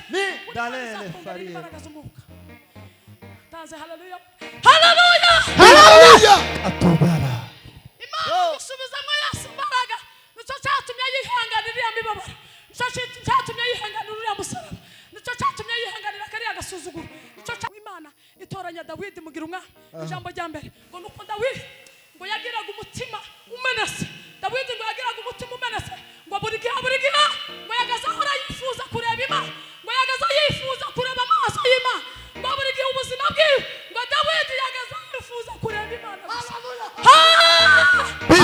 Mi dalele farie. Taze haleluya. Haleluya. Haleluya. Atubara. Imana gusubizamo Yesu imbaraga. Nicyo cyatumye yihanganira iriya mibabaro. Nicyo cyatumye yihanganira uriya musaraba. Nicyo cyatumye yihanganira kariya gasuzuguro. Nicyo cyatumye Imana itoranya Dawidi mugira umwana. Ijambo rya mbere ngo nuko Dawidi ngo yagiraga umutima umenetse. Dawidi ngo yagiraga umutima umenetse. Ngo buri gihe ngo yagaza ahora yifuza kureba Imana. Ngo yagaza yifuza kureba amaso y'Imana. Ngo buri gihe ubuzima bwiwe ngo Dawidi yagaza yifuza kureba Imana gusa.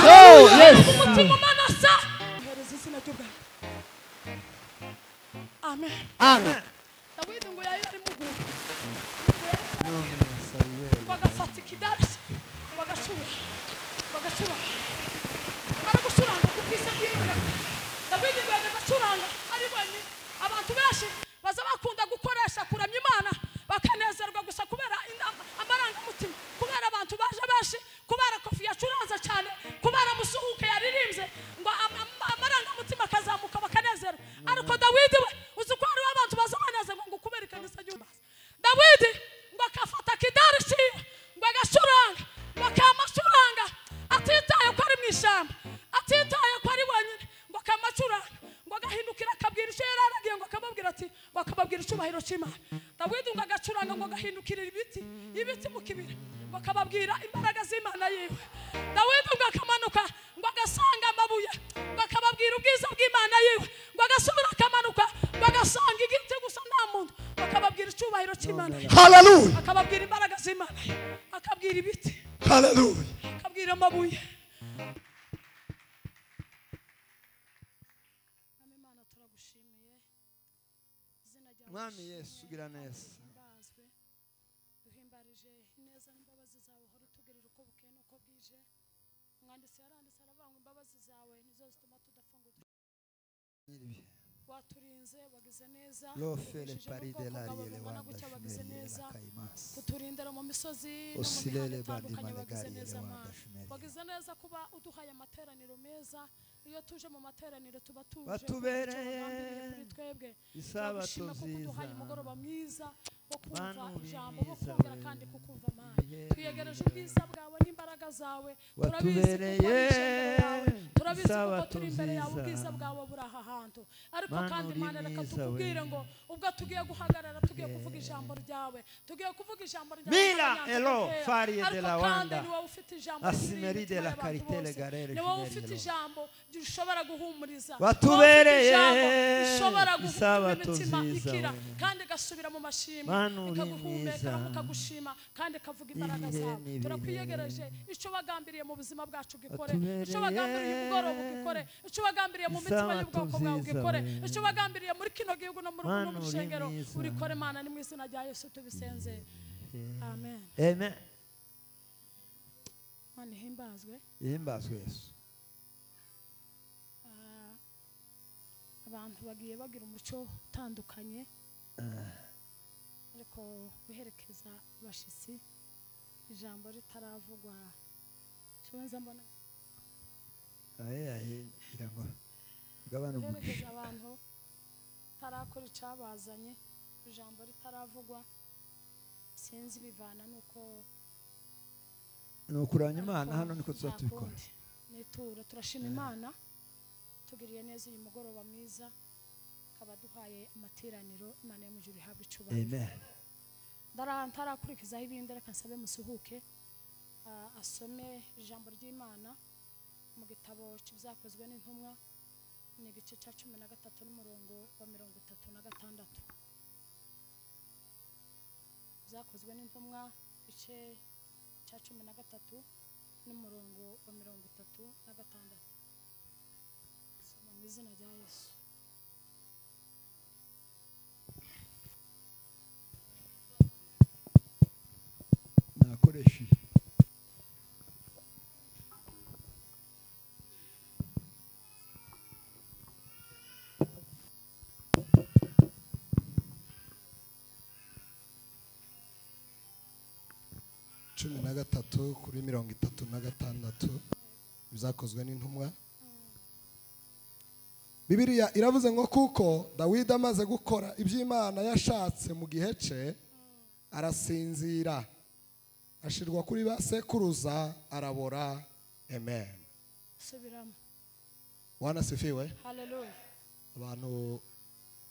Oh yes. Umutima umenetse. Hereza izina ry'Ubwami. Amen. Amen. Dawidi ngo yari ari muguru. Ngo agafata ikidarisi ngo agacura. Bagacura. Baragucuranga kuko isi bwiwe. Dawidi ngo agacuranga ari wenyine. Abantu benshi baza bakunda gukoresha kuramya Imana bakanezerwa gusa kubera amarangamutima, kubera abantu baje benshi, kubera Kofi yacuranze cyane, kubera musuhuke yaririmbye ngo amarangamutima akazamuka bakanezerwa. Ariko Dawidi we uzi ko hari abantu baza banezerwa ngo kubera ikanisa ry'Imana. Dawidi ngo akafata kidarisi ngo agacuranga, ngo akamacuranga atitaye ko ari mu ishyamba, atitaye ko ari wenyine, ngo akamacuranga, ngo agahindukira akabwira icyo yari aragiye, ngo akababwira ati, ngo akababwira icyubahiro cy'Imana. Dawidi ngo agacuranga, ngo agahindukirira ibiti mu kibira, ngo akababwira imbaraga z'Imana yiwe. Dawidi ngo akamanuka, ngo agasanga amabuye, ngo akababwira ubwiza bw'Imana yiwe, ngo agasubira akamanuka, ngo agasanga igiti gusa nta muntu, ngo akababwira icyubahiro cy'Imana. Hallelujah. Akababwira imbaraga z'Imana, akabwira ibiti. Hallelujah. Akabwira amabuye. Imana turagushimiye. Izina ryawe Mwami Yesu gira neza. Duhimbarije ineza n'imbabazi zawe uhora utugirira uko bukeye n'uko bwije. Umwanditsi yaranditse aravuga ngo imbabazi zawe nizo zituma tudafungwa. Waturinze wagize neza. Lofele pari de la riele wanda wagize neza. Kuturindira mu misozi no mu Osilele mihanda bandi itandukanye wagize malegari neza ele Mana. wanda shumeri. Wagize neza kuba uduhaye amateraniro meza. Iyo tuje mu materaniro tuba tuje Watubereye kuri twebwe. Isabato Turagushima kuko uduhaye nziza. umugoroba mwiza wo kumva Mana uri ijambo, wo mwiza kongera we. kandi kukumva Mana. Twiyegereje ubwiza bwawe n'imbaraga zawe. Turabizi kuko ari Watubereye ishengero yawe. Turabizi kuko Isabato turi imbere yawe, nziza. ubwiza bwawe buri aha hantu. Ariko Mana kandi uri Mana reka mwiza tukubwire we. ngo ubwo tugiye guhagarara, tugiye kuvuga ijambo ryawe, tugiye kuvuga ijambo ryawe Mila nk'abanyamerika. elo farie Ariko de la kandi wanda. ni wowe ufite ijambo Asimeri riri de la imitima y'abantu karite bose. le garere Ni wowe jumeri ufite elo. ijambo rishobora guhumuriza. Watubereye Ni wowe ufite ijambo rishobora gutuma Isabato imitima nziza ikira we. kandi igasubira mu mashimwe, Mana uri ikaguhumeka, mwiza. ikagushima kandi ikavuga imbaraga Ibihe zawe. n'ibihe. Turakwiyegereje icyo wagambiriye mu buzima bwacu ugikore, Watubereye icyo wagambiriye umugoroba ugikore, icyo wagambiriye mu mitima Isabato y'ubwoko bwawe nziza ugikore, we. icyo wagambiriye muri kino gihugu no muri Mana no mu uri rushengero mwiza. urikore Mana, ni mu izina rya Yesu tubisenze. Amen. Amen. Mana ihimbazwe. Ihimbazwe Yesu. Abantu bagiye bagira umuco utandukanye, ariko guherekeza abashitsi ijambo ritaravugwa tubanza mbona Aye ngira ngo gabana umugisha. guherekeza abantu tarakora icabazanye ijambo ritaravugwa sinzi bivana nuko Ni ukuranya Imana ariko hano niko tuza nta tubikora. kundi. Nitura turashima Imana tugiriye neza uyu mugoroba mwiza, akaba duhaye amateraniro. Imana yo mu ijuru ihabwe icyubahiro. Amen. Ntarakurikizaho ibindi, reka nsabe musuhuke asome ijambo ry'Imana mu gitabo cy'ibyakozwe n'intumwa, ni igice cya 13 n'umurongo wa 36. Byakozwe n'intumwa igice cya 13 n'umurongo wa 36. Soma mu izina rya Yesu. Nakoresheje 13 kuri 36 bizakozwe n'intumwa. Bibiliya iravuze ngo kuko Dawidi amaze gukora iby'Imana yashatse mu gihe cye, arasinzira, ashirwa kuri ba sekuruza, arabora. Amen. Subiramo. Bwana asifiwe. Haleluya. Abantu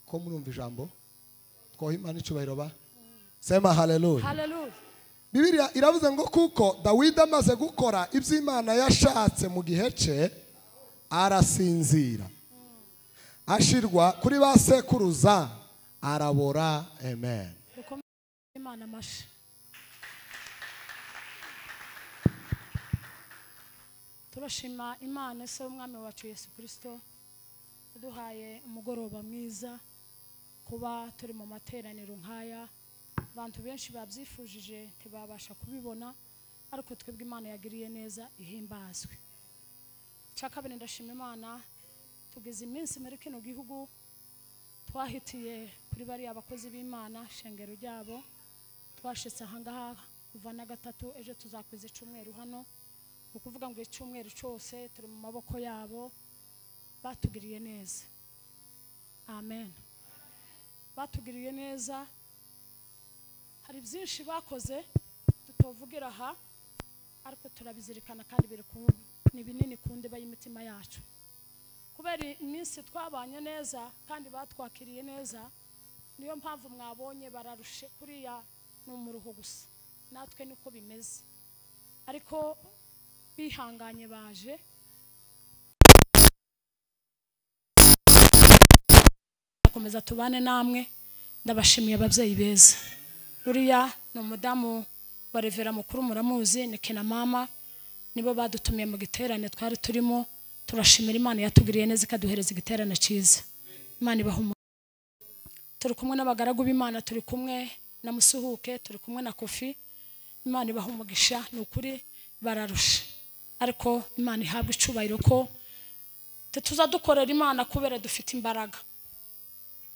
ko murumva ijambo, twoha Imana icyubahiro ba. Sema haleluya. Haleluya. Bibiliya iravuze ngo kuko Dawidi amaze gukora iby'Imana yashatse mu gihe cye, arasinzira, ashirwa kuri ba sekuruza, arabora. Amen. Imana amashi. Turashima Imana se umwami wacu Yesu Kristo uduhaye umugoroba mwiza kuba turi mu materaniro nkaya. Abantu benshi babyifujije ntibabasha kubibona, ariko twebwe Imana yagiriye neza, ihimbazwe. Cyakabiri, ndashima Imana tugeze iminsi muri kino gihugu twahitiye kuri bariya abakozi b'Imana shengero ryabo. Twashitse ahangaha kuva na gatatu, ejo tuzakwiza icyumweru hano, ukuvuga ngo icyumweru cyose turi mu maboko yabo. Batugiriye neza. Amen. Batugiriye neza. Hari byinshi bakoze tutovugira aha, ariko turabizirikana kandi biri ni binini ku ndiba y'imitima yacu. Kubera iminsi twabanye neza kandi batwakiriye neza, niyo mpamvu mwabonye bararushe kuriya ni umuruho gusa, natwe niko bimeze, ariko bihanganye baje. Komeza tubane namwe. Ndabashimiye ababyeyi beza. Uriya ni umudamu wa Revera mukuru, muramuzi, ni kina mama, nibo badutumiye mu giterane twari turimo. Turashimira Imana yatugiriye neza ikaduhereza igiterane cyiza. Imana ibaha umugisha. Turi kumwe n'abagaragu b'Imana, turi kumwe na Musuhuke, turi kumwe na Kofi. Imana ibaha umugisha, ni ukuri bararusha, ariko Imana ihabwa icubahiro ko tuzadukorera Imana kubera dufite imbaraga.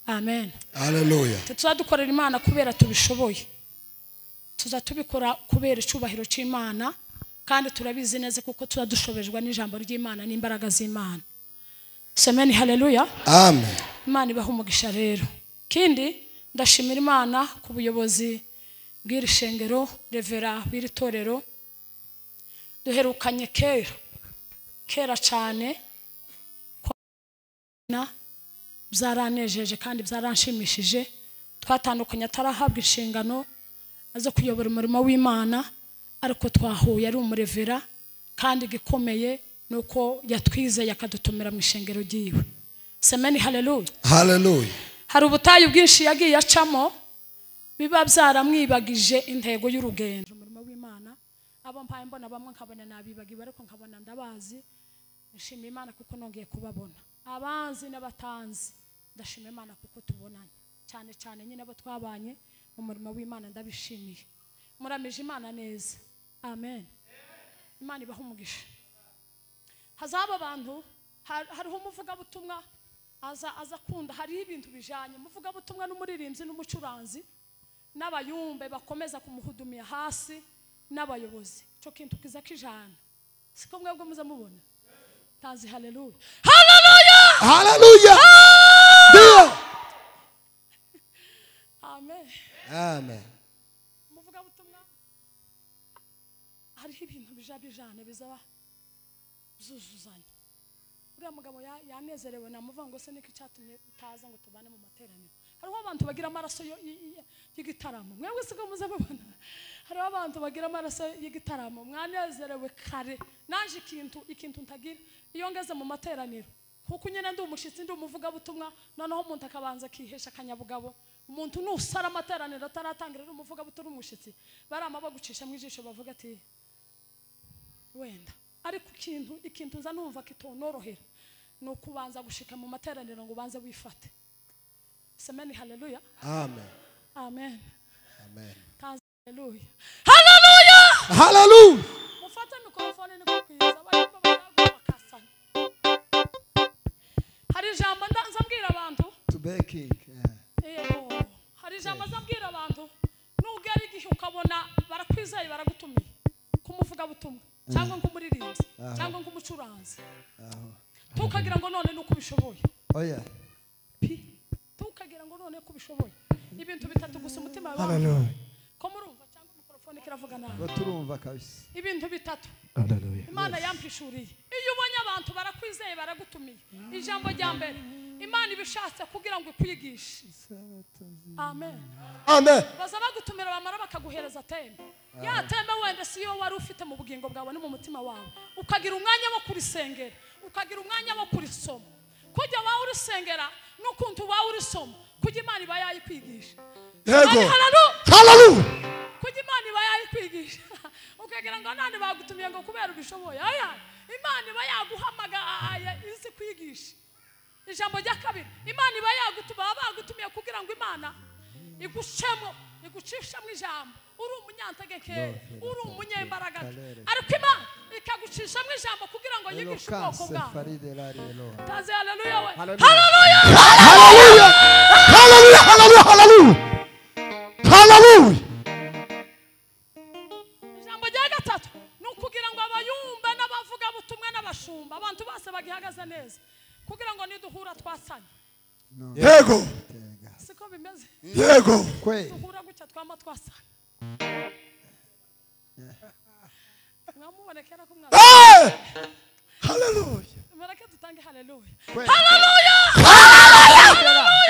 Amen. Haleluya. Tuzadukorera Imana kubera tubishoboye, tuzatubikora kubera icubahiro cy'Imana, kandi turabizi neza kuko tuzadushobejwe n'ijambo ry'Imana n'imbaraga z'Imana. Semeni haleluya. Amen. Imana ibaha umugisha rero. Kindi ndashimira Imana ku buyobozi bw'iri shengero, Revera w'iri torero. Duherukanye kera kera cyane, byaranejeje kandi byaranshimishije. Twatandukanye atarahabwa inshingano azo kuyobora umurimo w'Imana, ariko twahuye ari umurevera, kandi gikomeye nuko yatwizeye akadutumira mu ishengero ryiwe. Semeni haleluya. Haleluya. Hari ubutayu bwinshi yagiye acamo biba byaramwibagije intego y'urugendo umurimo w'Imana. Abo mpaye mbona bamwe nkabona nabibagiwe, ariko nkabona ndabazi. Nshimira Imana kuko nongeye kubabona, abanzi n'abatanzi. Ndashima Imana kuko tubonanye, cyane cyane nyine abo twabanye mu murimo w'Imana, ndabishimiye. Muramije Imana neza. Amen. Imana ibaha umugisha. Hazaba abantu, hariho umuvugabutumwa aza akunda, hari ibintu bijanye umuvugabutumwa n'umuririmbyi n'umucuranzi n'abayumbe bakomeza kumuhudumia hasi n'abayobozi. Cyo kintu kiza kijana, siko mwebwe muza mubona. Tazi haleluya. Haleluya. Haleluya. Amen. Amen. Umuvugabutumwa hariho ibintu bija bijana bizaba zuzuzanya. Uriya mugabo yanezerewe namuvuga ngo se niki cyatumye utaza ngo tubane mu materaniro. Hariho abantu bagira amaraso y'igitaramo, mwebwe siko muze mubona. Hariho abantu bagira amaraso y'igitaramo, mwanezerewe kare. Naje ikintu ntagira iyo ngeze mu materaniro, kuko nyine ndi umushitsi, ndi umuvugabutumwa, noneho umuntu akabanza akihesha akanyabugabo. Umuntu nusara amateraniro ataratangira ari umuvugabutumwa umushitsi, barama bagucisha mu ijisho bavuga ati wenda. Ariko ikintu nza numva kitonorohera ni ukubanza gushika mu materaniro ngo ubanze wifate. Semeni haleluya. Amen. Amen. Amen. Haleluya. Haleluya. Haleluya. Mufate mikrofone niko kwiza abayumva bakasana. Hari ijambo nzambwira abantu to baking. Yego. Hari ijambo nzambwira abantu, nugera igihe ukabona barakwizeye baragutumiye kumuvuga butumwa cyangwa nk'umuririmbyi cyangwa nk'umucuranzi, tukagira ngo none nuko ubishoboye. Oya. Pi. Tukagira ngo none kubishoboye. Ibintu bitatu gusa umutima wawe. Hallelujah. Ko murumva cyangwa mikrofone kiravuga nabi. Ngo turumva kabisa. Ibintu bitatu. Hallelujah. Imana yampishuriye. Iyo ubonye abantu barakwizeye baragutumiye. Ijambo rya mbere Imana ibishatse kugira ngo ikwigishe. Amen. Amen. Baza bagutumira bamara bakaguhereza teme. Ya teme wenda si yo wari ufite mu bugingo bwawe no mu mutima wawe. Ukagira umwanya wo kurisengera, ukagira umwanya wo kurisoma. Kujya wawe urisengera n'ukuntu wawe urisoma, kujya Imana iba yayikwigisha. Yego. Hallelujah. Kujya Imana iba yayikwigisha. Ukagira ngo nani bagutumiye ngo kubera ubishoboye. Aya, Imana iba yaguhamagaye izi kwigisha. Ijambo rya kabiri, Imana iba yagutuma bagutumiye kugira ngo Imana igucemo, igucishamo ijambo. Uri umunyantegeke, uri umunyembaraga. Ariko Imana ikagucishamo ijambo kugira ngo yigishe ubwoko bwawe. Taze haleluya we. Haleluya. Haleluya. Haleluya. Haleluya. Haleluya. Haleluya. Ijambo rya gatatu ni ukugira ngo abayumba n'abavuga butumwa n'abashumba abantu bose bagihagaze neza kugira ngo niduhura twasanye. Yego. Siko bimeze. Yego. Duhura gutya twama twasanye. Mwamubonekera ko mwa. Hallelujah. Mureke dutange haleluya. Haleluya. Haleluya.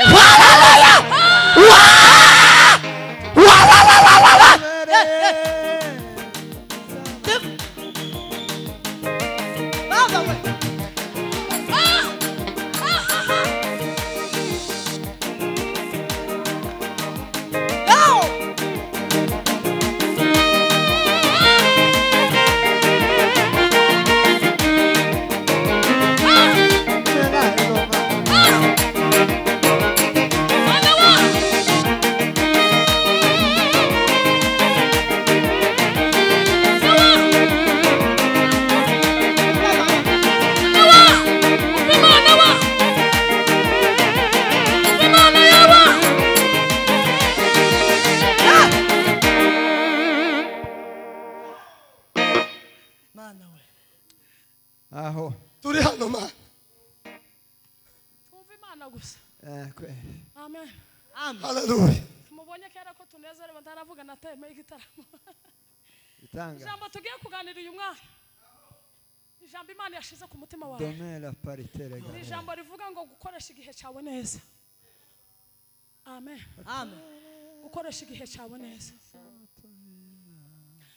Aho. Turi hano ma. Twumva Imana gusa. Amen. Amen. Hallelujah. Mubonye kera ko tunezerewe ntaravuga na teme y'igitaramo. Itanga. Ijambo tugiye kuganira uyu mwana. Ijambo Imana yashize ku mutima wawe. Donnez la parité les gars. Ijambo rivuga ngo gukoresha igihe cyawe neza. Amen. Amen. Gukoresha igihe cyawe neza.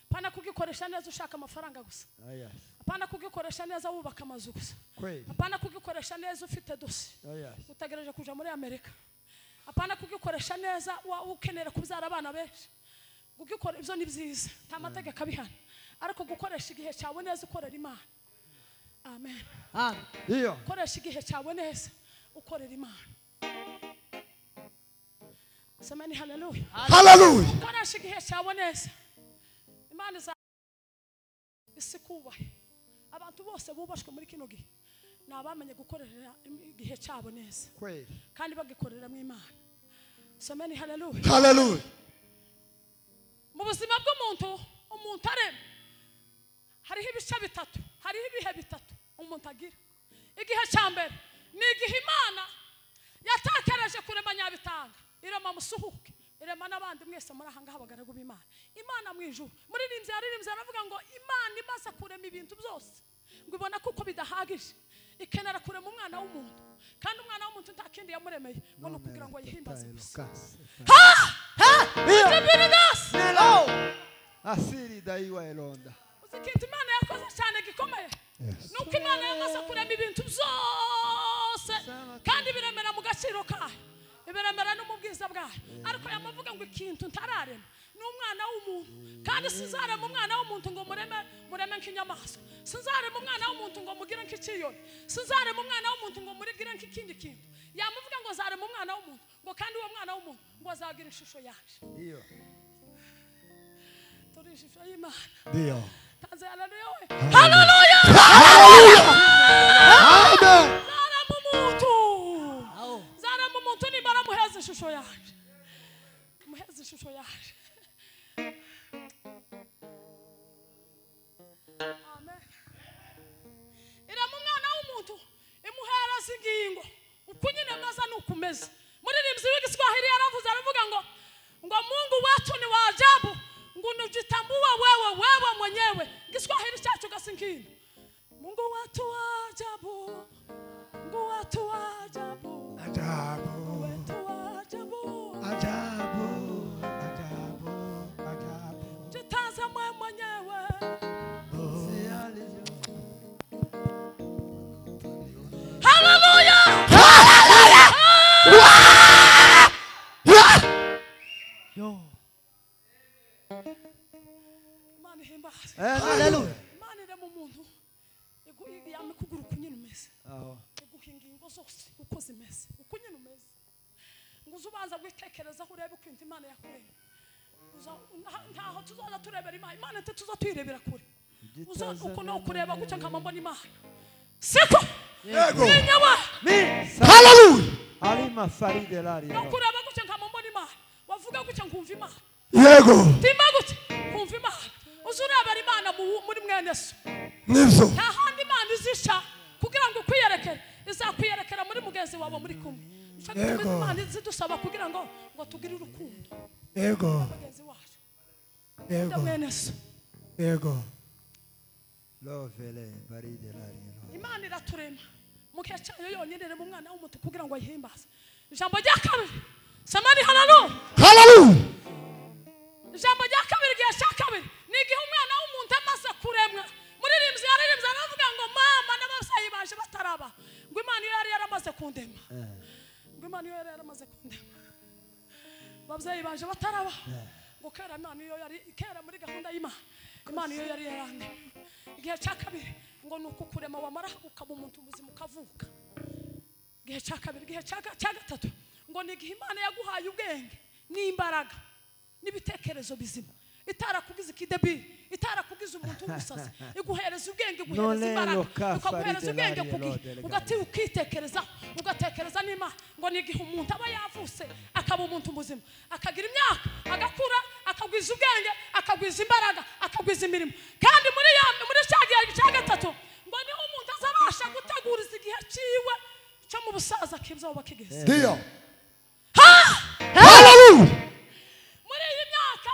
Pana kugikoresha neza ushaka amafaranga gusa. Apana kugikoresha neza wubaka amazu gusa. Apana kugikoresha neza ufite dosi. Utagereje kuja muri Amerika. Apana kugikoresha neza ukenera kubyara abana benshi. Gugikora ibyo ni byiza. Nta mategeko abihana. Ariko gukoresha igihe cyawe neza ukorera Imana. Amen. Amen. Iyo. Koresha igihe cyawe neza ukorera Imana. Semeni haleluya. Haleluya. Koresha igihe cyawe neza. Imana iza isi kubahe. Abantu bose bubashwe muri kino gihe nabamenye gukorera igihe cyabo neza. Kandi bagikorera mu Imana. Semeni haleluya. Haleluya. Mu buzima bw'umuntu, umuntu arema. Hariho ibice bitatu, hariho ibihe bitatu umuntu agira. Igihe cya mbere ni igihe Imana yatakereje kurema Nyabitanga, irema musuhuke, irema n'abandi mwese muri aha ngaha abagaragu b'Imana. Imana mu ijuru muririmbyi yaririmbye aravuga ngo Imana imaze kurema ibintu byose ngo ibona kuko bidahagije ikenera kurema umwana w'umuntu, kandi umwana w'umuntu nta kindi yamuremeye ngo ni ukugira ngo yihimbaze gusa. Ha! Ha! Asiri daiwa elonda. Uzikintu Imana yakoze cyane gikomeye. Nuko Imana yamaze kurema ibintu byose kandi biremera mu gaciro kayo, ibiremera no mu bwiza bwayo. Ariko yamavuga ngo ikintu ntararema ni umwana w'umuntu, kandi sinzarema umwana w'umuntu ngo mureme nk'inyamaswa, sinzarema umwana w'umuntu ngo mugire nk'ikiyoni, sinzarema umwana w'umuntu ngo murigire nk'ikindi kintu. Yamuvuga ngo zarema umwana w'umuntu ngo kandi uwo mwana w'umuntu ngo azagira ishusho yaje. Iyo. Turi ishusho y'Imana. Ndio. Tanze haleluya we. Haleluya. Haleluya. Amen. Zarema umuntu. Zarema umuntu nimara muheza ishusho yaje. Muheza ishusho yaje. Amen. Irema umwana w'umuntu imuhereza ingingo Uko nyine maza nukumeze. Muririmbyi w'igiswahili yaravuze aravuga ngo Mungu wetu ni wa ajabu, ngo unajitambua wewe mwenyewe. Kiswahili cyacu gasinkini. Mungu wetu wa ajabu, Mungu wetu wa ajabu, ajabu, Mungu wetu wa ajabu, ajabu, ajabu, ajabu. Jitazame mwenyewe. Hallelujah! Hallelujah! Yo. Imana ihimbaze. Hallelujah. Imana irema umuntu yamikuguru kunyina umeze. Iguha ingingo zose uko zimeze, uko nyine umeze. Ngo uzubanza gwitekerezaho urebe uko Imana yakuremye. Ntaho tuzoza turebera Imana, Imana tuzoza tuyirebera kure. Uzo uko no kureba gutya nkama mbona Imana. Siko. Yego. Hallelujah. Alima faride lari. No kureba gutya nkama mbona Imana. Wavuga gutya nkumva Imana. Yego. Timba gutya nkumva Imana. Uzurebera Imana muri mwene so. Nibyo. Nta handi Imana izisha kugira ngo ikwiyerekere, izakwiyerekera muri mugenzi wawe muri kumwe. Yego. Imana izidusaba kugira ngo tugire urukundo. Yego. Mugenzi wacu. Yego. Mwene so. Yego. Lovele baride lari. Imana iraturema. Mu gihe cyayo yonyine irema umwana w'umuntu kugira ngo ayihimbaze. Ijambo rya kabiri. Samani haleluya. Haleluya. Ijambo rya kabiri igihe cya kabiri ni igihe umwana w'umuntu amaze kuremwa. Muririmbyi yaririmbye aravuga ngo mama n'ababyeyi baje bataraba. Ngo Imana iyo yari yaramaze kundema. Ngo Imana iyo yari yaramaze kundema. Ababyeyi baje bataraba. Ngo kera Imana iyo yari kera muri gahunda y'Imana. Imana iyo yari yarandema. Igihe cya kabiri ngo ni ukukurema wamara ukaba umuntu muzima ukavuka. Igihe cya kabiri, igihe cya gatatu ngo ni igihe Imana yaguhaye ubwenge n'imbaraga n'ibitekerezo bizima. Itarakugize ikidebiri, itarakugize umuntu w'umusazi, iguhereza ubwenge, iguhereza imbaraga, ikaguhereza ubwenge kugihe ugati ukitekereza, ugatekereza n'Imana. Ngo ni igihe umuntu aba yavutse akaba umuntu muzima, akagira imyaka, agakura, akagwiza ubwenge, akagwiza imbaraga, akagwiza imirimo. Kandi muri cya gihe cya gatatu ngo ni umuntu azabasha guteguriza igihe cyiwe cyo mu busaza kizoba kigeze. Ndiyo. Hallelujah. Muri iyi myaka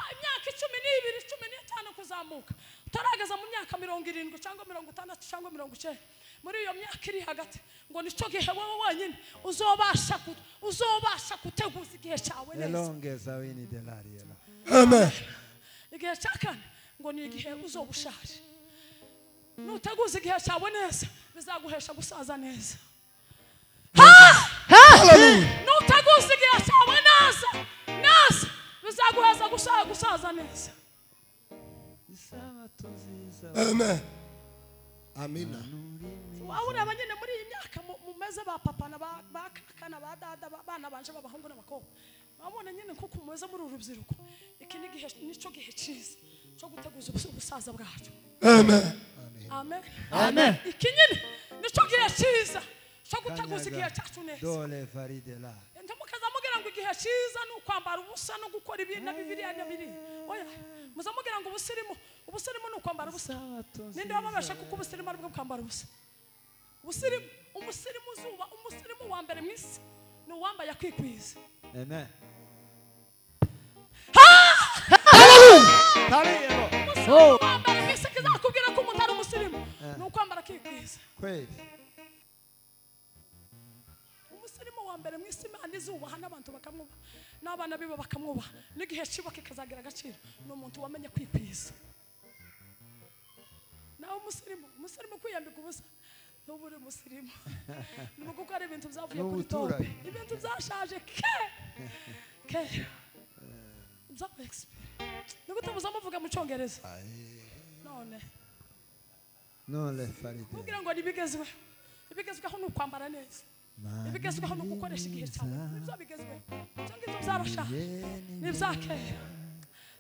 12, 15 kuzamuka, utarageza mu myaka 70 cyangwa 60 cyangwa 90, muri iyo myaka iri hagati ngo nico gihe wowe wenyine uzobasha guteguza igihe cyawe neza. Elongeza wini delari. Amen. Igihe cya kane ngo ni igihe uzobushaje. Nuteguza igihe cyawe neza bizaguhesha gusaza neza. Hallelujah. Nuteguza igihe cyawe neza neza bizaguhesha gusaza neza. Amen. Amina. Wabura nyine muri iyi myaka mumeze ba papa na ba kaka na ba dada bana banje b'abahungu n'abakobwa. Wabona nyine kuko mumeze muri uru rubyiruko. Iki ni gihe nico gihe cyiza cyo guteguza ubusaza bwacu. Amen. Amen. Amen. Iki nyine nico gihe cyiza cyo guteguza igihe cyacu neza. Dole faride la. Ntimukaza mugira ngo igihe cyiza ni ukwambara ubusa no gukora ibi na bibiriya na biri. Oya, muzamugira ngo ubusirimu ni ukwambara ubusa. Ninde wababasha kuko ubusirimu ari bwo kwambara ubusa? Ubusirimu, umusirimu zuba, umusirimu wa mbere mu isi ni uwambaye akwikwiza. Amen. Hallelujah. Umusirimu wa mbere mu isi kizakubwira ko umuntu ari umusirimu ni ukwambara akikwiza. Kweli. Umusirimu wa mbere mu isi Imana izubaha n'abantu bakamwubaha n'abana bibo bakamwubaha n'igihe ciba kikazagira agaciro ni umuntu wamenye kwikwiza. Nawe umusirimu kwiyambika ubusa n'ubu uri umusirimu ni mu gukora ibintu byavuye kuri tope, ibintu byashaje ke byabaye expire. Ni gute muzamuvuga mu Cyongereza none Nole faride. Kugira ngo nibigezweho, ibigezweho ni ukwambara neza, ibigezweho ni ugukoresha igihe cyawe, nibyo bigezweho. Ibyo ngibyo byarashaje, ni ibya kera.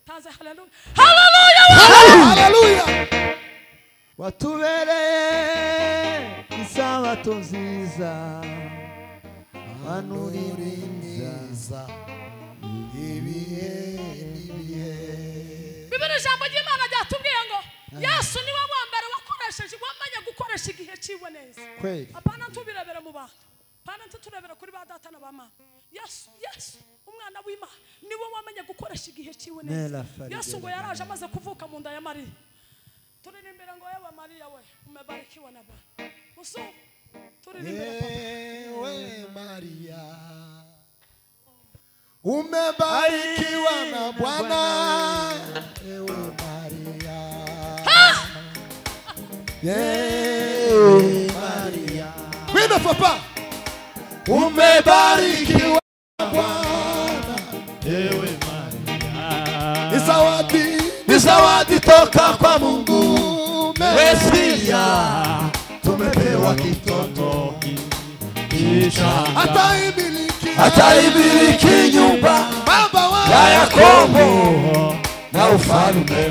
Taze haleluya. Haleluya. Haleluya. Watubereye isabato nziza, Mana uri mwiza ibihe n'ibihe. Bibiri ijambo ry'Imana ryatubwiye ngo Yesu niwe wa mbere wakoresheje wamenya gukoresha igihe cyiwe neza. Kweli. Apana tubirebera mu bantu. Pana ntiturebera kuri ba data na ba mama. Yesu, Yesu umwana w'Imana niwe wamenye gukoresha igihe ciwe neza. Yesu ngo yaraje amaze kuvuka mu nda ya Mariya. Turirimbira ngo yewe Mariya we umebarikiwa na Bwana. Musu turirimbira papa. Ewe Maria umebarikiwa na Bwana. Ewe Maria. Ewe Maria. Wino papa. Umebarikiwa na Bwana. Ewe Maria. Ni zawadi toka kwa Mungu Mesia, tumepewa kitoto kichanga. Ataimiliki nyumba baba ya Yakobo na ufalme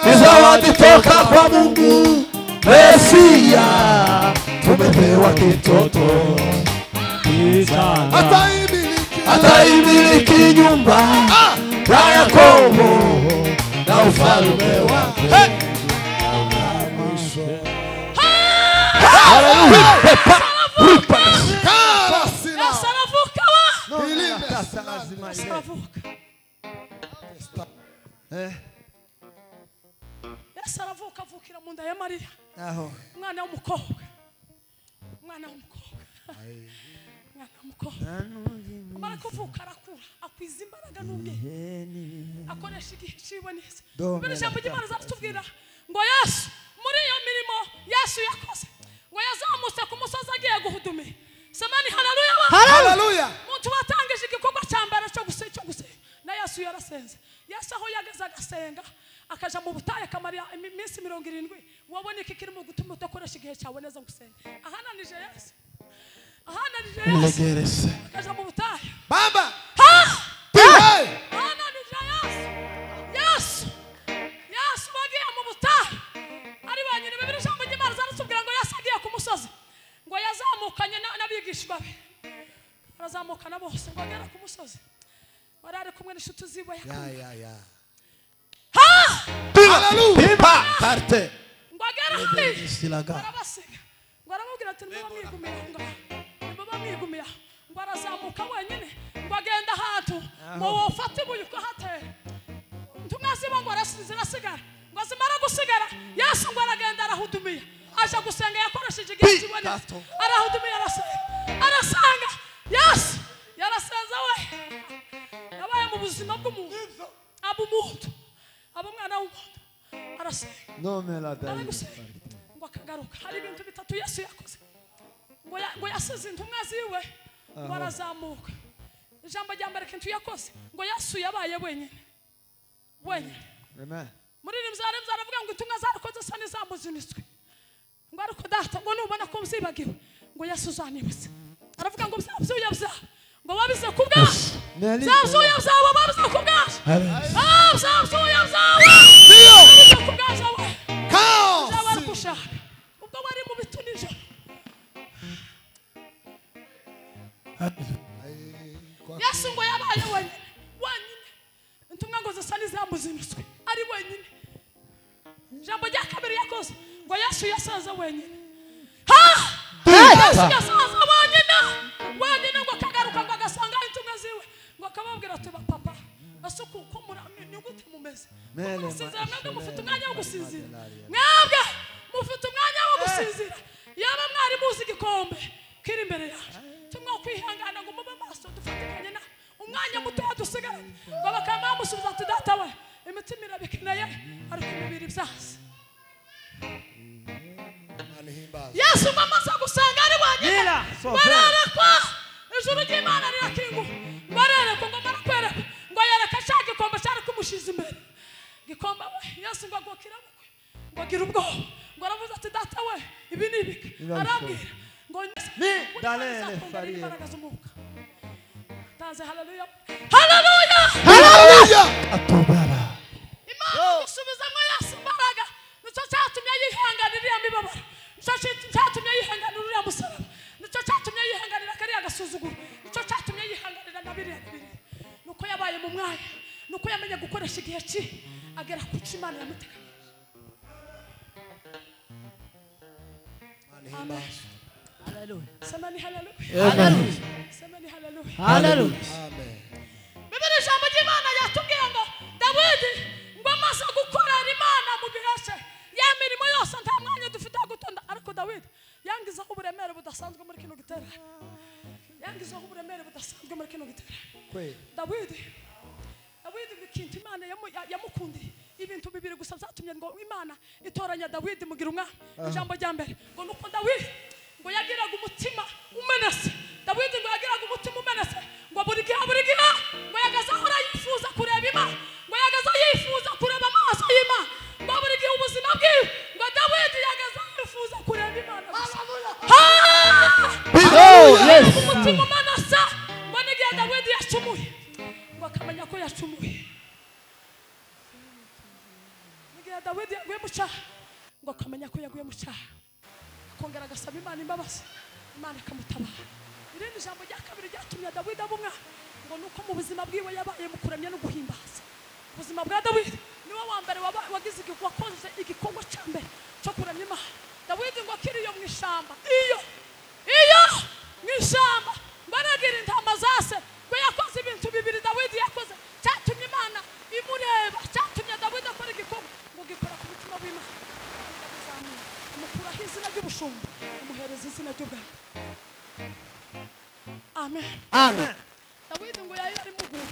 ni zawadi toka kwa Mungu Mesia, tumepewa kitoto kichanga. Ataimiliki nyumba ya Yakobo na ufalme wake. Yesu aravuka avukira mu nda ya Mariya. Umwana w'umukobwa. Umwana w'umukobwa. Umwana w'umukobwa. Amara kuvuka arakura akwiza imbaraga n'ubwenge. Akoresha igihe ciwe neza. Mbere ijambo ry'Imana zatubwira ngo Yesu muri iyo mirimo Yesu yakoze ngo yazamutse ku musozi agiye guhudumira. Semani haleluya. Haleluya. Muntu watangije igikorwa cya mbere cyo gusenga na Yesu yarasenze. Yesu aho yageze agasenga akaja mu butayu akamara iminsi 70. Wabona iki kirimo gutuma udakoresha igihe cyawe neza gusenga. Ahananije Yesu. Ahananije Yesu. Akaja mu butayu. Baba. Ahananije Yesu. Yesu. Yesu bagiye mu butayu. Ari banyine bibiri ijambo ry'Imana zaratubwira ngo Yesu agiye ku musozi. Ngo yazamukanye n'abigishwa be. Arazamukana bose ngo agera ku musozi. Wari ari kumwe n'inshuti ziwe. Ya. Pimpa parte. Ngo agera hariya arabasiga. Ngo aramubwira ati niba mwigumiye ngo niba mwigumiye ngo arazamuka wenyine ngo agenda ahantu ngo wofate ibuye ukahatera. Intumwa ziwe ngo zirasigara ngo zimara gusigara Yesu ngo aragenda arahudumiye. Aje gusenga yakoresheje igihe kiwe neza. Arahudumiye arasenga. Arasanga Yesu yarasenze we. Yabaye mu buzima bw'umuntu. Aba umuntu. Aba umwana w'umuntu. Arasenga. Ngo akagaruka. Hari ibintu bitatu Yesu yakoze. Ngo yasize intumwa ziwe ngo arazamuka. Ijambo rya mbere kintu yakoze ngo Yesu yabaye wenyine. Wenyine. Amen. Muri rimzaremza aravuga ngo intumwa zarakoze sa n'izamuzinitswe. Ngo ariko data ngo nubona ko mzibagiwe ngo Yesu uzanibutse. Aravuga ngo byabyuya byawe ngo babize ku bwacu. Byabyuya byawe babize ku bwacu. Byabyuya byawe. Babize ku bwacu we. Kaos. Ubwo wari mu bitu nijoro. Yesu ngo yabaye wenyine. Wenyine. Intumwa ngo zisa n'izamuzinitswe. Ari wenyine. Ijambo rya kabiri yakoze ngo Yesu yasaza wenyine. Yesu yasaza wenyine. Wenyine ngo akagaruka ngo agasanga intumwa ziwe ngo akababwira ati papa asuku ko ni gute mumeze. Murasinzira mwebwe mufite umwanya wo gusinzira. Mwebwe mufite umwanya wo gusinzira. Yaba mwari muzi igikombe kiri imbere yacu. Tumwe kwihangana ngo mube maso dufatikanye na umwanya muto dusigaranye. Ngo bakaba bamusubiza ati data we imitima irabikeneye ariko imibiri byanze. Yesu mama gusenga ari wenyine. Bararekwa ijuru ry'Imana rirakinguka. Bararekwa ngo barakwereka ngo yereka cya gikombe cyari kumushiza imbere. Gikombe we Yesu ngo agokira bukwe ngo agira ubwoba ngo aravuze ati data we ibi ni ibiki. Arabwira ngo ni dalele fariye. Tanze haleluya. Haleluya. Haleluya. Atubara. Imana gusubizamo Yesu imbaraga nicyo cyatumye yihanganira iriya mibabaro. Nicyo cyatumye yihanganira uriya musaraba. Nicyo cyatumye yihanganira kariya gasuzuguro. Nicyo cyatumye yihanganira na biriya biriya. Nuko yabaye mu mwanya. Nuko yamenye gukoresha igihe cye agera ku cyo Imana yamuteganyirije. Imana ihimbazwe. Haleluya. Semeni haleluya. Haleluya. Semeni haleluya. Haleluya. Amen. Bibiri ijambo ry'Imana yatubwiye ngo Dawidi ngo amaze gukorera Imana mu gihe cye, ya mirimo yose nta mwanya dufite wo gutonda, ariko Dawidi yangizaho uburemere budasanzwe muri kino giterane. Yangizaho uburemere budasanzwe muri kino giterane. Kweli. Dawidi ngo ikintu Imana yamukundiye ibintu bibiri gusa byatumye ngo Imana itoranya Dawidi mugira umwana. Ijambo rya mbere ngo nuko Dawidi ngo yagiraga umutima umenetse. Dawidi ngo yagiraga umutima umenetse, ngo buri gihe ngo yagaza ahora yifuza kureba Imana, ngo yagaza yifuza kureba amaso y'Imana, ngo buri gihe ubuzima bwiwe ngo Dawidi yagaza yifuza kureba Imana gusa. Oh, yes. Umutima umenetse, ngo n'igihe Dawidi yacumuye ngo akamenya ko yacumuye. N'igihe Dawidi yaguye mu cyaha ngo akamenya ko yaguye mu cyaha, akongera agasaba Imana imbabazi, Imana ikamutabara. Irindi jambo rya kabiri ryatumye Dawidi aba umwana ngo nuko mu buzima bwiwe yabaye mu kuramya no guhimbaza. Ubuzima bwa Dawidi niwe wa mbere wagize wakoze igikorwa cya mbere cyo kuramya Imana. Dawidi ngo akiri iyo mu ishyamba, iyo mu ishyamba ngo aragira intama za se, ngo yakoze ibintu bibiri Dawidi yakoze cyatumye Imana imureba, cyatumye Dawidi akora igikorwa ngo gikora ku mutima w'Imana. Imukuraho izina ry'ubushumba, imuhereza izina ry'ubwami. Amen. Amen. Dawidi ngo yari ari muguru,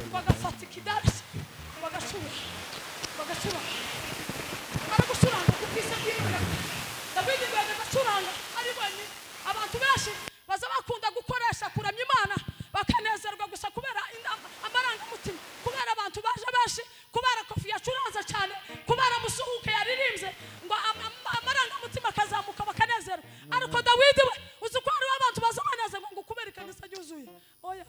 ngo agafata ikidarisi ngo agacura, aragucuranga kuko isi bwiwe. Dawidi ngo agacuranga ari wenyine. Abantu benshi baza bakunda gukoresha kuramya Imana bakanezerwa gusa kubera amarangamutima, kubera abantu baje benshi, kubera Kofi yacuranze cyane, kubera Musuhuke yaririmbye, ngo amarangamutima akazamuka bakanezerwa. Ariko Dawidi we uzi ko hariho abantu baza banezerwa ngo kubera ikanisa ryuzuye. Oya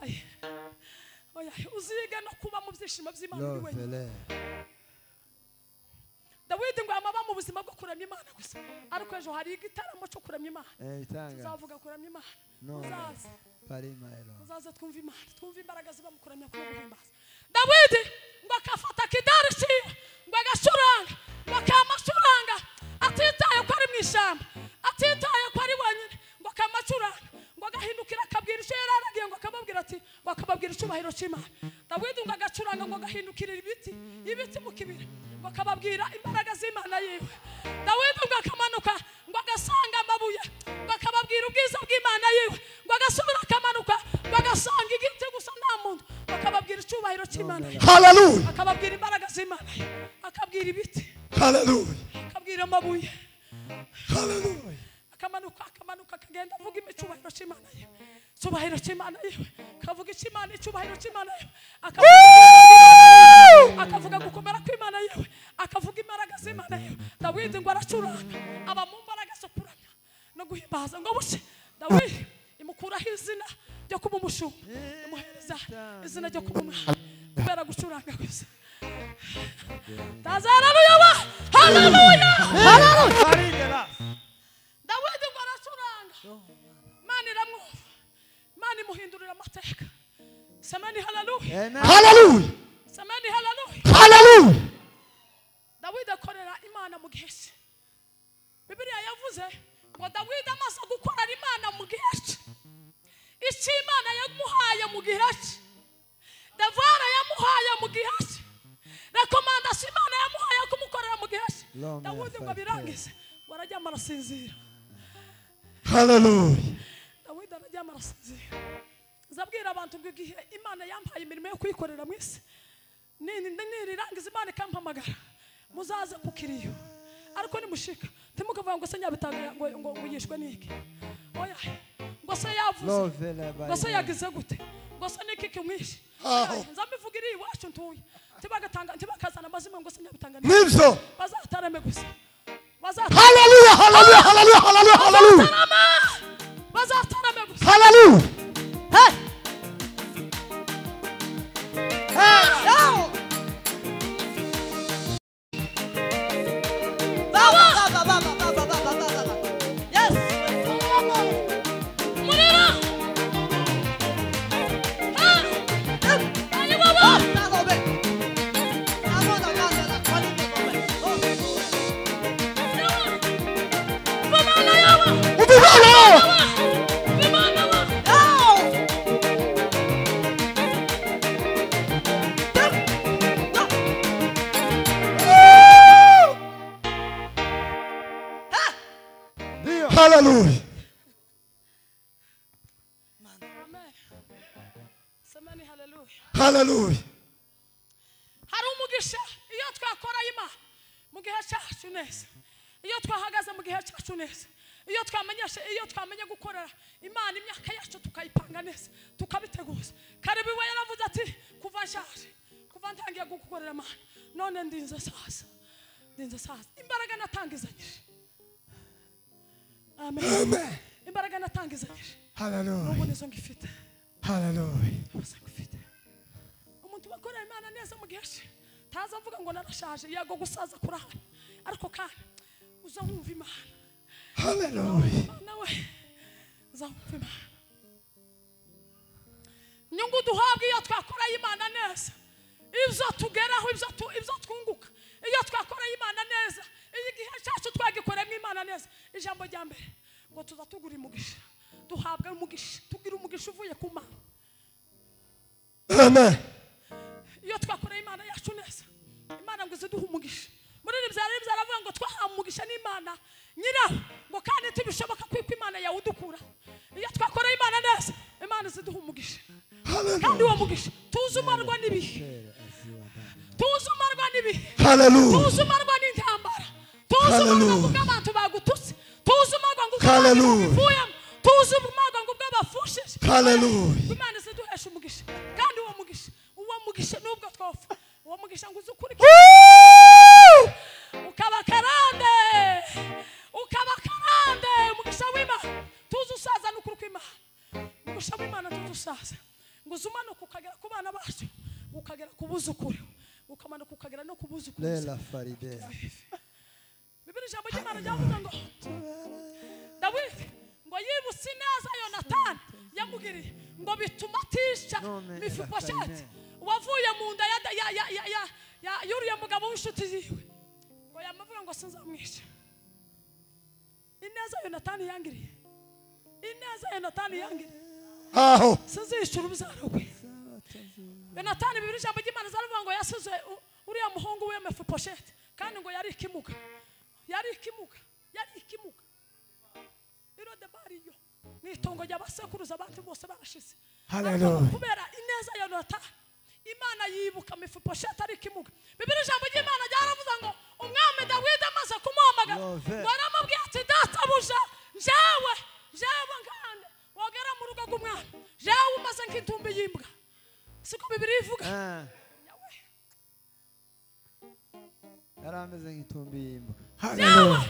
oya, uzige no kuba mu byishimo by'Imana uri wenyine. Dawidi ngo amaba mu buzima bwo kuramya Imana gusa, ariko ejo hari igitaramo cyo kuramya Imana. Tuzavuga kuramya Imana. Uzaze. Uzaze twumve Imana, twumve imbaraga ziba mu kuramya no guhimbaza. Dawidi ngo akafata kidari ciwe ngo agacuranga, ngo akamacuranga atitaye ko ari mu ishyamba, atitaye ko ari wenyine, ngo akamacuranga, ngo agahindukira akabwira icyo yari aragiye, ngo akababwira ati, ngo akababwira icyubahiro cy'Imana. Dawidi ngo agacuranga, ngo agahindukirira ibiti mu kibira, ngo akababwira imbaraga z'Imana yiwe. Dawidi ngo akamanuka, ngo agasanga amabuye, ngo akababwira ubwiza bw'Imana yiwe, ngo agasubira akamanuka, ngo agasanga igiti gusa nta muntu, ngo akababwira icyubahiro cy'Imana. Haleluya. Akababwira imbaraga z'Imana, akabwira ibiti. Haleluya. Akabwira amabuye. Haleluya. Akamanuka akagenda avuga icyubahiro cy'Imana yiwe, icyubahiro cy'Imana yiwe, akavuga icy'Imana, icyubahiro cy'Imana yiwe, akavuga gukomera kw'Imana yiwe, akavuga imbaraga z'Imana yiwe. Dawidi ngo aracuranga, aba mu mbaraga zo kuramya no guhimbaza. Ngo buce Dawidi imukuraho izina ryo kuba umushumba, imuhereza izina ryo kuba umwana kubera gucuranga gusa. Haleluya! Haleluya! Haleluya. Dawidi ngo aracuranga, Imana iramwumva, Imana imuhindurira amateka. Semeni haleluya. Haleluya. Semeni haleluya. Haleluya. Dawidi akorera Imana mu gihe cye. Bibiliya yavuze ngo Dawidi amaze gukorera Imana mu gihe cye, icyo Imana yamuhaye mu gihe cye, Davara yamuhaye mu gihe cye, rekomandasiyo Imana yamuhaye kumukorera mu gihe cye, Dawidi ngo abirangize ngo araryama arasinzira. Haleluya. Dawidi araryama arasinzira. Nzabwira abantu ngo igihe Imana yampaye imirimo yo kuyikorera mu isi, nirirangiza Imana ikampamagara, muzaze ku kiriyo. Ariko nimushika ntimukavuga ngo se Nyabitanga ngo yishwe n'iki. Oya, ngo se yavuze, ngo se yagize gute, ngo se niki kimwishe. Nzamivuga iri iwacu ntuye, ntibagatanga, ntibakazana amazimwe ngo se Nyabitanga nibyo, bazatarame gusa. Haleluya, haleluya, haleluya, haleluya, haleluya. Bazatarame gusa. Haleluya. Hey. Baba, baba, baba, baba, baba, baba. Yes. Murira. Ayi baba. Baba. Samani haleluya. Haleluya. Hari umugisha iyo twakora Imana mu gihe cyacu neza. Iyo twahagaze mu gihe cyacu neza. Iyo twamenyesha iyo twamenye gukorera Imana imyaka yacu tukayipanga neza tukabiteguza. Karibu we yaravuze ati kuva nshaje kuva ntangiye gukorera Imana none ndinze sasa. Ndinze sasa. Imbaraga natangizanyije. Amen. Amen. Imbaraga natangizanyije. Haleluya. Ubu nizo ngifite. Haleluya. Nizo ngifite. Umuntu wakorera Imana neza mu gihe cye taza avuga ngo narashaje yego gusaza kurahari ariko kandi uzawumva Imana. Haleluya. Nawe uzawumva Imana. Nyungu duhabwa iyo twakora Imana neza. Ibyo tugeraho ibyo twunguka iyo twakora Imana neza iyo igihe cyacu twagikoremo Imana neza. Ijambo rya mbere ngo tuzatugura umugisha duhabwa umugisha tugira umugisha uvuye ku Mana. Amen. Iyo twakora Imana yacu neza Imana ngo iziduhe umugisha. Muri ibyo aravuga ngo twahawe umugisha n'Imana nyiraho ngo kandi tubishoboka kwiko Imana yawudukura. Iyo twakora Imana neza Imana iziduha umugisha. Kandi uwo mugisha tuzumarwa n'ibihe. Tuzumarwa n'ibihe. Haleluya. Tuzumarwa n'intambara. Tuzumarwa ngo abantu bagututse. Tuzumarwa ngo Haleluya. Tuzumarwa ngo bwabafushije. Haleluya. Imana iziduhesha umugisha. Kandi uwo mugisha nubwo twofa uwo mugisha ngo uzukuri ukaba karande umugisha w'Imana tuzusaza n'ukuri kw'Imana. Umugisha w'Imana tuzusaza ngo uzumanuka ukagera ku bana bacu ukagera ku buzukuru ukamanuka ukagera no ku buzukuru. Lela Faride. Bibiri ijambo ry'Imana ryavuga ngo Dawidi ngo yibutse ineza Yonatani yamugiriye ngo bituma atisha Mefibosheti wavuye mu nda ya yuriya mugabo w'inshuti yiwe ngo yamavuga ngo sinzamwica. Ineza Yonatani yangiriye. Ineza Yonatani yangiriye. Aho sinzishyura urubyaro rwe. Yonatani bibiri ijambo ry'Imana zaravuga ngo yasize uriya muhungu we Mefibosheti kandi ngo yari ikimuga. Yari ikimuga. Yari ikimuga. Irodebariyo mwitongo ry'abasekuruza abantu bose barashize. Haleluya. Kubera ineza ya Yonatani Imana yibuka Mefibosheti ari ikimuga. Bibiri ijambo ry'Imana ryaravuze ngo umwami Dawidi amaze kumuhamagara ngo aramubwira ati databuja jewe ngande wagera mu rugo rw'umwami jewe umaze nk'intumbi y'imbwa. Siko Bibiri ivuga. Yari ameze nk'intumbi y'imbwa. Haleluya.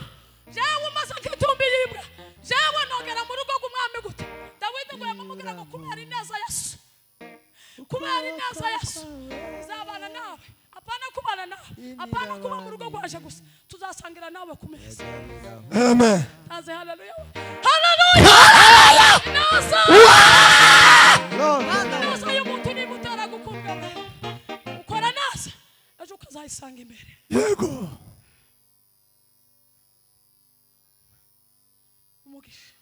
Jewe umaze nk'intumbi y'imbwa. Jewe nogera mu rugo rw'umwami gute? Dawidi ngo yamubwira ngo kubera ineza Yesu. Kubera ineza Yesu nzabana nawe. Apana kubana nawe. Apana kuba mu rugo rwaje gusa. Tuzasangira nawe ku meza. Amen. Aze haleluya. Haleluya. Ineza. Ineza y'umuntu nimutara gukundwa. Ukora neza ejo ukazayisanga imbere. Yego. Umugisha.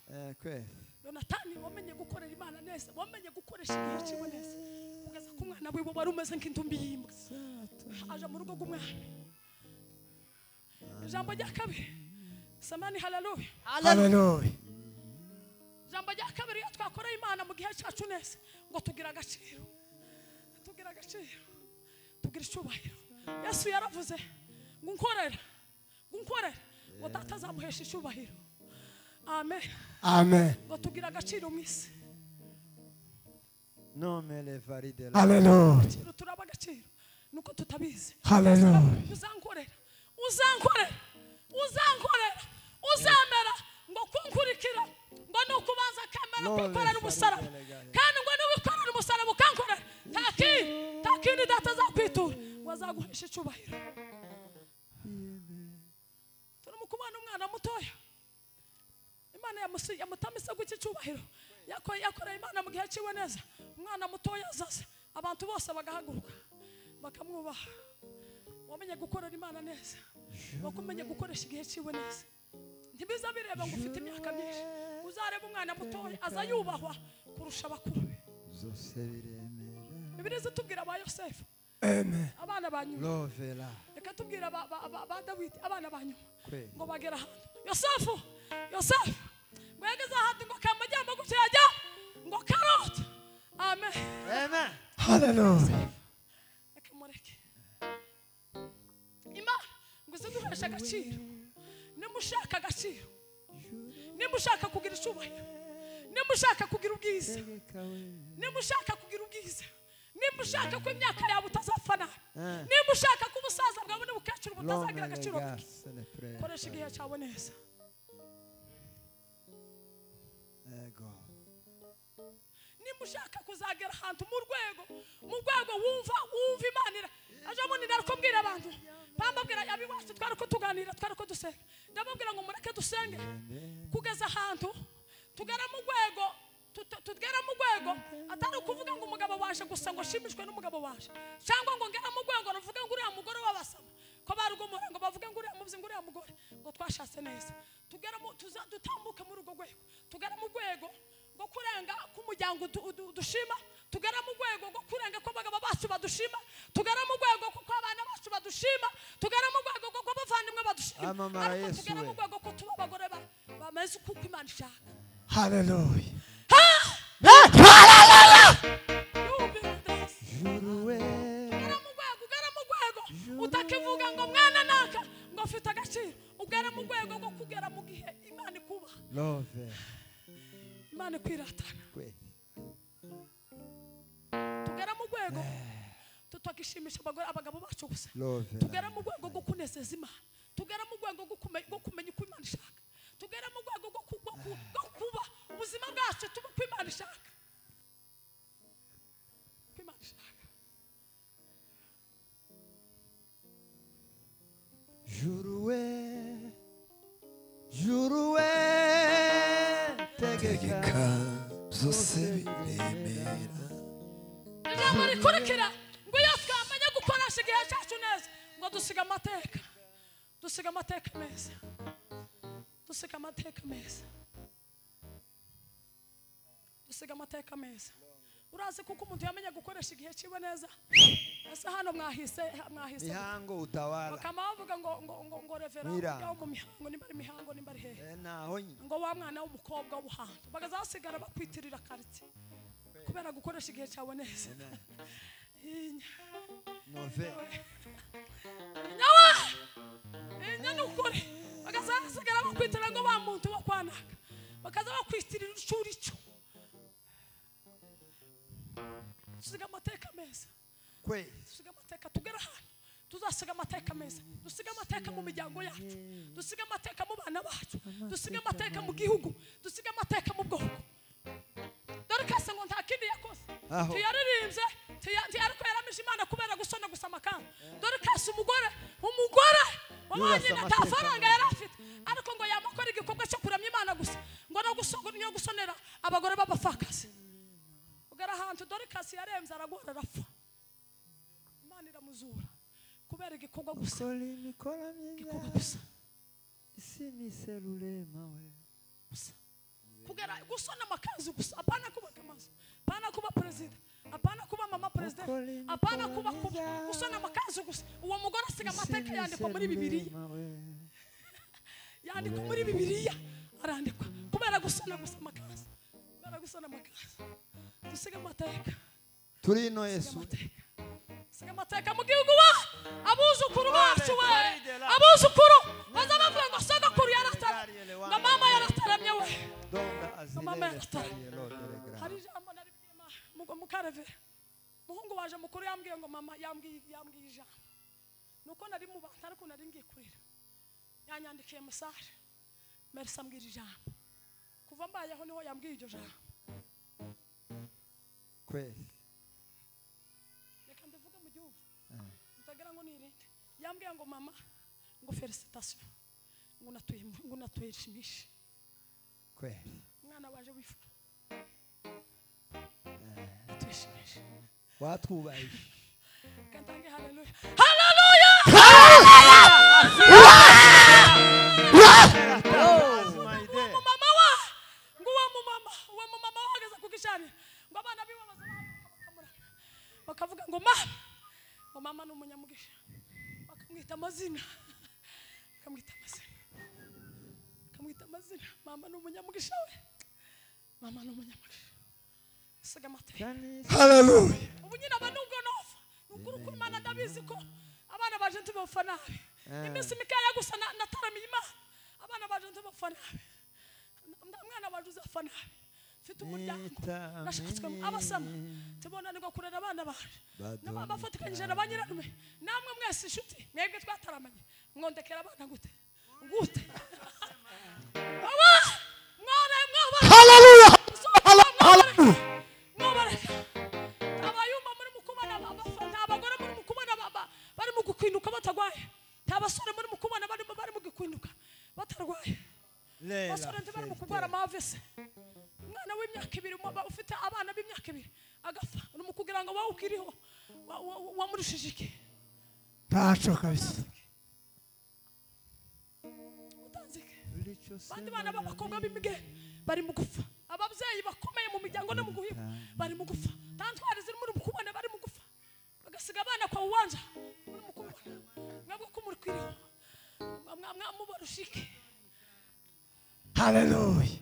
Kweli. Yonatani wamenye gukorera Imana neza, wamenye gukoresha igihe cyiwe neza. Kugeza ku mwana wiwe wari umeze nk'intumbi y'imbwa. Aja mu rugo rw'umwami. Ijambo rya kabiri. Samani haleluya. Haleluya. Ijambo rya kabiri iyo twakora Imana mu gihe cyacu neza ngo tugira agaciro. Tugira agaciro. Tugira icyubahiro. Yesu yaravuze ngo unkorera. Ngo unkorera. Ngo data azamuhesha icyubahiro. Amen. Amen. Ngo tugira agaciro mu isi. Nome le Faride. Haleluya. Turaba agaciro nuko tutabizi. Haleluya. Uzankorera. Uzankorera. Uzankorera. Uzamera ngo kunkurikira ngo nukubanza kamera kwikorera umusaraba. Kandi ngo nuwikorera umusaraba ukankorera. Takindi data azakwitura ngo azaguhesha icyubahiro. Turimo kubana umwana mutoya. Imana yamutamise guki cyubahiro. Yakoreye Imana mu gihe cyiwe neza. Umwana mutoya azaza abantu bose bagahaguruka bakamwubaha. Wamenye gukorera Imana neza. Wakumenye gukoresha igihe cyiwe neza. Ntibiza bireba ngo ufite imyaka myinshi. Uzareba umwana mutoya aza yubahwa kurusha abakuru. Bibiliya itubwira ba Yosefu. Amen. Abana ba nyuma. Reka tubwira ba Dawidi abana ba nyuma. Ngo bagera ahantu. Yosefu ngo yageze ahantu ngo kamajyamba gutya yajya ngo karoti. Amen. Amen. Hallelujah. Reka mureke. Imana ngo ize duheshe agaciro. Nimushaka agaciro, nimushaka kugira icyubahiro, nimushaka kugira ubwiza, nimushaka kugira ubwiza, nimushaka ko imyaka yawe utazapfa nabi, nimushaka ko ubusaza bwawe n'ubukecuru butazagira agaciro, koresha igihe cyawe neza. Nimushaka kuzagera ahantu mu rwego wumva Imana aje munini ariko mbwira abantu bambabwira abiwacu twari ko tuganira twari ko dusenga, ndababwira ngo mureke dusenge kugeza ahantu tugera mu rwego tugera mu rwego atari ukuvuga ngo umugabo waje gusa ngo shimishwe n'umugabo waje, cyangwa ngo ngera mu rwego ruvuge ngo uriya mugore wabasaba ko barugomora ngo bavuge ngo uriya mubzi ngo uriya mugore ngo twashatse neza. Tugera mu dutambuke muri urwo rwego, tugera mu rwego rwo kurenga k'umuryango dushima, tugera mu rwego rwo kurenga ko abagabo bacu badushima, tugera mu rwego ko abana bacu badushima, tugera mu rwego ko abavandimwe badushima, ariko tugera mu rwego ko tuba abagore bameze uko Imana ishaka. Hallelujah. Ugera mu rwego utakivuga ngo mwana naka ngo afite agaciro, ugera mu rwego rwo kugera mu gihe Imana ikubaha, Imana ikwiratana. Tugera mu rwego tutakishimisha abagabo bacu gusa, tugera mu rwego rwo kunezeza Imana, tugera mu rwego rwo kumenya uko Imana ishaka, tugera mu rwego rwo kuba ubuzima bwacu tuba uko Imana ishaka. Uko Imana ishaka. Juruwe, juruwe, tegeka byose biremera. Ijambo rikurikira ngo iyo twamenye gukoresha igihe cyacu neza ngo dusiga amateka, dusiga amateka meza, dusiga amateka meza, dusiga amateka meza. Urazi kuko umuntu yamenye gukoresha igihe cyiwe neza. Ese hano mwahise mihango utawala bakama bavuga ngo ngo ngo ngo reverend wo mu mihango nimba ari mihango nimba ari hehe ngo wa mwana w'umukobwa w'ubuhantu bakazasigara bakwitirira quartier kubera gukoresha igihe cyawe neza. Nove nyawa inya nukuri bakazasigara bakwitirira ngo wa muntu wo kwanaka bakaza bakwitirira icuri cyo. Dusiga amateka meza. Dusiga amateka tugera hano tuzasiga amateka meza, dusiga amateka mu miryango yacu, dusiga amateka mu bana bacu, dusiga amateka mu gihugu, dusiga amateka mu bwoko. Dore kase ngo nta kindi yakoze, ntiyaririmbye, ariko yaramije Imana kubera gusona gusa amakamba. Dore kase umugore wabanye nta faranga yari afite, ariko ngo yamakora igikorwa cyo kuramya Imana gusa, ngo no gusonera abagore b'abapfakazi. Ugera ahantu dore kasi yaremze aragora arapfa, Imana iramuzura kubera igikorwa gusa, igikorwa gusa kugera gusona amakanzu gusa, apana kubaka amazu, apana kuba president, apana kuba mama president, apana kuba gusona amakanzu gusa. Uwo mugore asiga amateka yandikwa muri Bibiliya, yandikwa muri Bibiliya, arandikwa kubera gusona gusa amakanzu, kubera gusona amakanzu. Dusiga amateka turi no Yesu, dusiga amateka mu gihugu wa abuzukuru bacu we, abuzukuru baza bavuga ngo sogokuru yarataramye, ngo mama yarataramye we, ngo mama yarataramye. Hari ijambo naribwiye mukarevera muhungu waje mukuru yambwiye ngo mama yambwiye ijambo, nuko nari mu bantu ariko nari ngiye kurira, yanyandikiye message merci ambwira ijambo, kuva mbayeho niho yambwiye iryo jambo. Reka ndavuga mu gihugu ntagira ngo nirinde. Yambwiye ngo mama ngo felicitation ngo natuyishimishe kweli umwana waje wifura natuyishimishe watwubaye. Kantange haleluya haleluya. Mama wa ngo wa mama wageze kugishani ngo abana biwe bakavuga ngo mama, ngo mama ni umunyamugisha, bakamwita amazina, bakamwita amazina, bakamwita amazina. Mama ni umunyamugisha we, mama ni umunyamugisha. Gusiga amateka. Haleluya. Ubu nyine aba nubwo nova nukuri ko Imana ndabizi ko abana baje ntibapfa nabi. Iminsi mikeya gusa nataramiye Imana, abana baje ntibapfa nabi. Mwana waje uzapfa nabi. Mfite umuryango nashatswe abasama tubona niko kurera abana baje bafatikanyije na banyirarume namwe mwese inshuti mwebwe twataramanye mwondekera abana gute gute. Aba mwana mwaba. Haleluya. Haleluya. Mwabareka abayumba muri mukubana abafata abagore muri mukubana bari mu gukwinuka batagwaye, nta basore muri mukubana bari mu gukwinuka batarwaye. Basore bari mu kugwara amavese. Umwana w'imyaka 2 ufite abana b'imyaka 2 agapfa uri kugira ngo wowe ukiriho wamurushije iki? Ntaco kabisa. Utanzike. Bandi bana b'abakobwa b'imige bari mu gupfa. Ababyeyi bakomeye mu miryango no mu guhiga bari mu gupfa. Tantwari ziri muri mukubona bari mu gupfa. Bagasiga abana kwa uwanja muri mukubona. Mwebwe ko muri kwiriho. Mwamubarushike. Haleluya.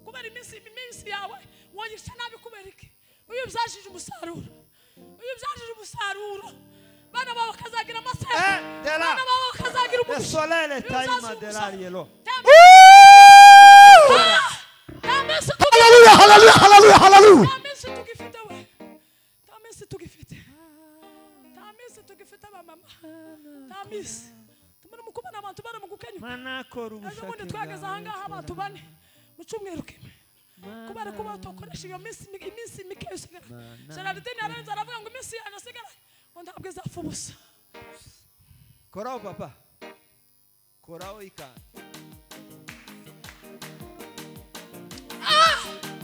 Kubera iminsi yawe woyisha nabi kubera iki? Uyu byajije umusaruro. Uyu byajije umusaruro. Bana bawe bakazagira amasaka. Bana bawe bakazagira umugisha. Soleil taima de l'arielo. Haleluya, haleluya, haleluya, haleluya. Taminsi tugifite we. Taminsi tugifite. Taminsi tugifite mama. Taminsi. Tumuri mukubona abantu bari mu gukenyuka. Manakora ubushake. Ejo twageze aha ngaha abantu bane mu cyumweru kimwe. Kubera ko batokoresha iyo minsi mike usigara. Gerardine yarenze aravuga ngo iminsi yanjye asigara ngo ntabwo izapfa ubusa. Koraho papa. Koraho ikana.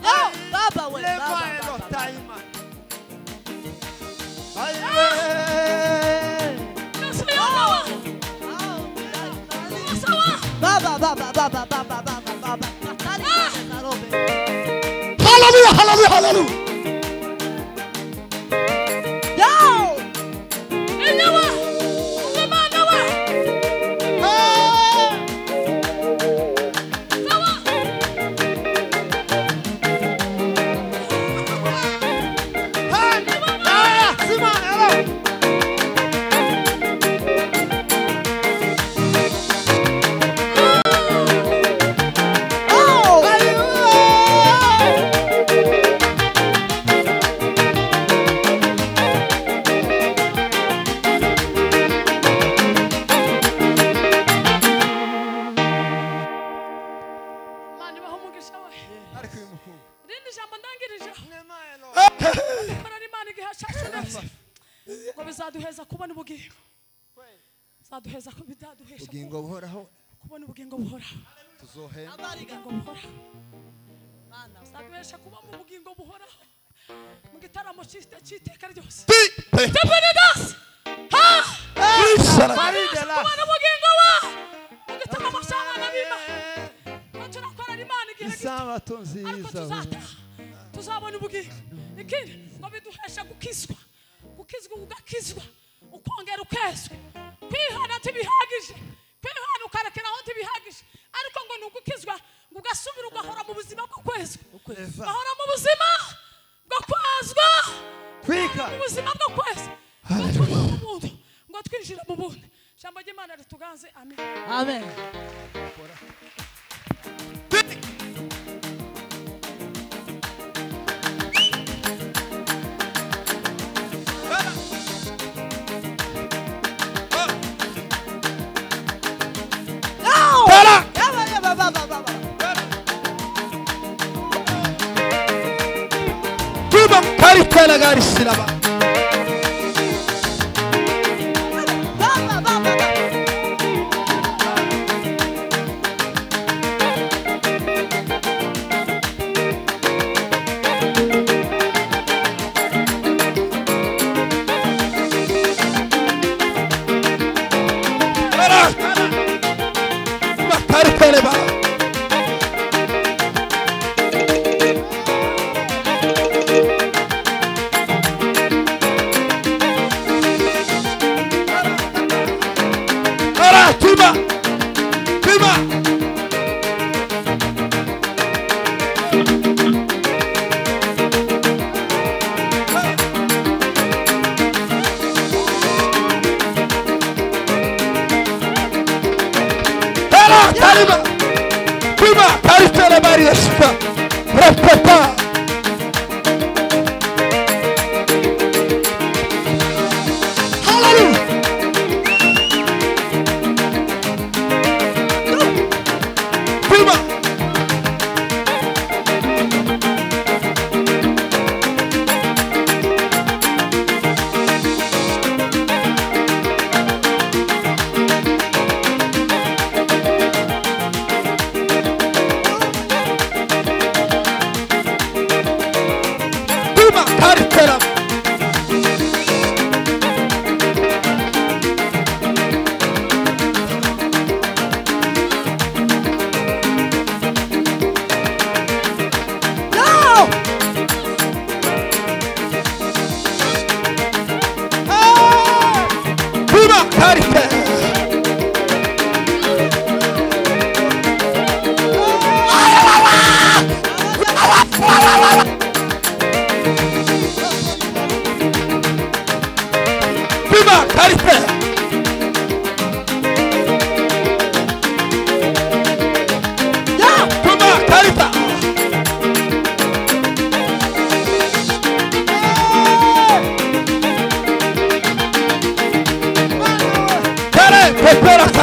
Oh, baba we, baba. Baba. Baba, baba, baba, baba, baba, baba. Hallelujah, hallelujah, hallelujah. Yo! Enyawa! Umwana wa! Sawa! Bizaduheza kubona ubugingo. Bizaduheza ko bidaduhesha ubugingo buhoraho. Kubona ubugingo buhoraho. Tuzohemba ubugingo buhoraho. Bizaduhesha kuba mu bugingo buhoraho. Mu gitaramo cy'iteka ryose. Tepenidas! Ha! Kubona ubugingo wa! Mu gitaramo cy'abana b'Imana. Ko turakora Imana igihe gito. Isabato nziza. Tuzabona ubugingo. Ikindi ngo biduhesha gukizwa. Gukizwa ugakizwa ukongera ukezwa. Kwihana ntibihagije, kwihana ukarekeraho ntibihagije, ariko ngo ni ugukizwa ngo ugasubira ugahora mu buzima bwo kwezwa, ugahora mu buzima bwo kwezwa, kwika mu buzima bwo kwezwa, ngo twinjire mu bundi. Ijambo ry'Imana rituganze. Amen. Amen. Kariyashika Repeta. Hallelujah. Prima. Prima karitera. Now! Hey! Prima karitera. Prima karitera. Yeah! Prima karitera. Kare pepera.